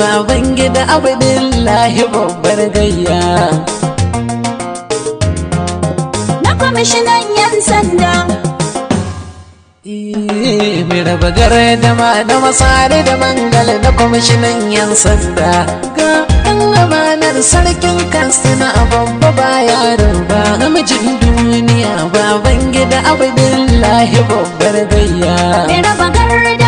Baban gida Abdullahi, babbar gayya. Na kwamishinan 'yan sanda. Mai raba gare da ma da masare da Mangal, na kwamishinan 'yan sanda. Ga ɗan amanar sarkin Katsina, a babba ba yaro ba, namijin duniya, Baban gida Abdullahi, babbar gayya. Mai raba gardama.